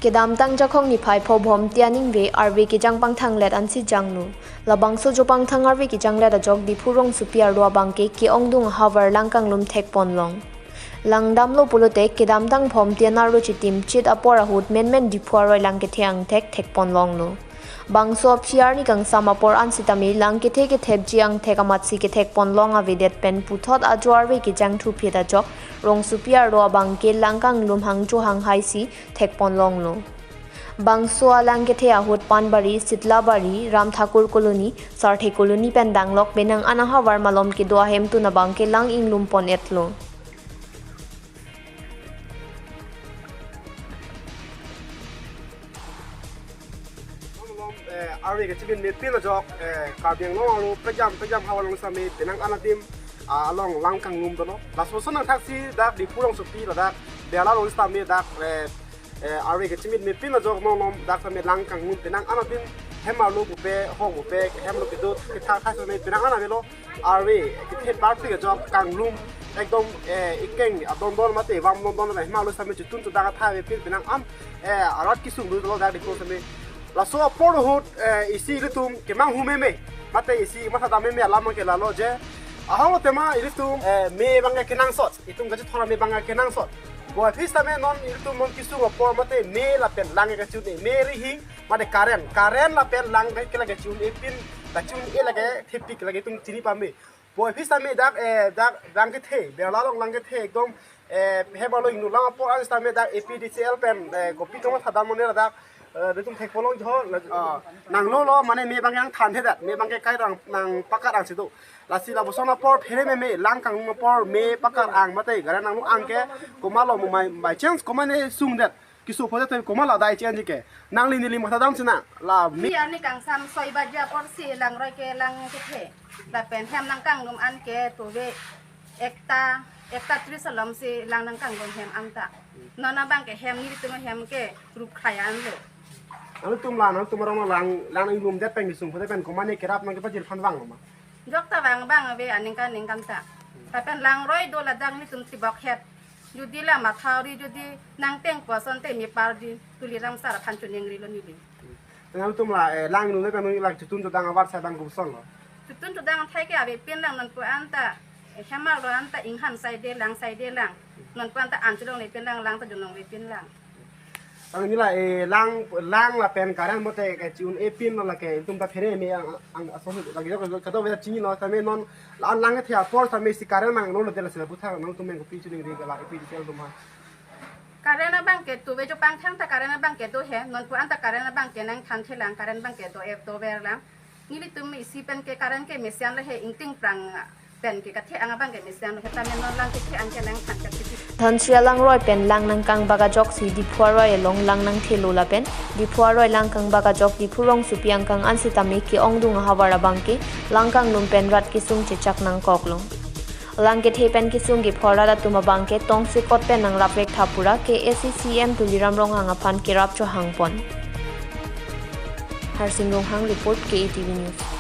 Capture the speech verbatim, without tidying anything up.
Kedamtang Jakhong niphai pho Bhomti aningve arve kejang pangthanglet ansi janglo. Labangso jo pangthang arve kejanglet ajok Diphu rongsopi arlo abangke ke-ongdung ahavar langkanglum thekponlong. Langdamlo pulote kedamtang Bhomti an arlo chitim chit apor ahut menmen Diphu aroi lang kethe angthek thekponlonglo. Bangso aphi arni kangsam apor an sitame lang kethe kethepji angthek amatsi kethekponlong avedet pen puthot ajo arve kejang thuphit ajok rongsopi arlo abangke langkanglum hangcho hanghaisi thekponlonglo. Bangso alang kethe ahut Panbari, Sitlabari, Ram Thakur Colony, Sarthe Colony pen danglok penang an ahavar malom kedo ahemtun abangke lang inglum pon-etlo. Malom, eh, arve kechimit mepin ajok, eh, Karbi Anglong arlo pejam pejam havar along sitame penang an adim, ah, along lang kanglum dolo. Laso ason athaksi dak Diphu rongsopi ladak Berla along sitame dak, eh, eh, arve kechimit mepin ajok malom dak sitame lang kanglum penang an adim hem arlo pupe hok pupe hem arlo kedo kethak thai sitame penang an avelo. Arve kethe parpik ajok kanglum ekdom, eh, ikeng adondon mate vam dondon la hem arlo sitame chitun chodang athai avepin penang an, eh, arat kesung dolo dak Diphu sitame. Laso apor ahut, eh, isi ilitum kemanghu meme mate isi mathadam meme alam ke lalo je ahok lo tema ilitum, eh, me abangke kenangsot, itum kachethor me abangke kenangsot. Puvoiphit sitame non ilitum non kesung apor mate me lapen lang ke kachun-e, me rihing mate current, current lapen lang ke lake chun-epin, kachun-e lake thepik lake itum chini pame. Puvoiphit sitame dak, eh, dak lang kethe, Berla along lang kethe ekdom, eh, hem arlo inglum lang apor an sitame dak A P D C L pen, eh, kopi kamathadam mone ladak, eh, netum thekponlong jo, ah, nanglo lo mane me abangke nangthanthedet, me abangke kai rang nang pakar angsi do. Lasi lapuson apor phere meme lang kanglum apor me pakar ang mate current nanglum ang ke komatlo mo mai, by chance komatne sungdet. Keso phodet te komat la dai chen ke. Nangli neli mathadam sina la me. Phi arni kangsam soi baje apor si langroi ke lang kethe. Lapen hem nangkanglum an ke tove ekta, ekta tris alom si lang nangkanglum hem anta. Non abangke hem nelitum ahem ke rup khraya anlo. Nangtum la, nangtum arong lang, lang inglumdet pen kesung phodet pen komatne kerap nangkepajir aphan vanglo ma? Jok ta vang abang ave aningkan aningkan ta. Lapen langroi do ladak nelitum thibok het. Jodi la mathauri jodi nangteng puson te me pardi Tuliram sar aphan chuning rilo neli. Nangtum la, eh, lang inglumdet pen nangli la chitun chodang avar sai abang koson lo? Chitun chodang athai ke avepin lang nonpu anta, eh, hem arlo anta ingham saide lang saide lang. Nonpu anta an chelonglepin lang, lang ta jononglepin lang. Nangli la, eh, lang, lang lapen current mate kachun-epin lo lake itum ta phere me ang, ang aso lake jok kado beda chinilo sitame non la lang kethe apor sitame si current nanglo lo dela sila puthot nangtum meng kopi chuning ri gala A P D C L atum ha. Current abangke tove jo pangthang ta current abangke do he, nonpu anta current abangke nangthanthelang, current abangke do-e dover lang. Nelitum isi pen ke current ke mesen lo he, ingting prang pen ke kathe ang abangke mesen lo he, tame non lang kethe ang ke nangthan kathe. Dhansiri alangroi pen lang nangkangbak ajoksi Diphu aroi along lang nangthelo lapen Diphu aroi lang kangbak ajok Diphu rongsopi angkang an sitame ke-ongdung ahavar abangke lang kanglum pen rat kesung chechak nangkoklo. Lang kethe pen kesung kepho arat atum abangke tongsekot pen nangrapvek tha pura K A A C C E M Tuliram Ronghang aphan kerap chohangpon. Harsing Ronghang report, K A T V News.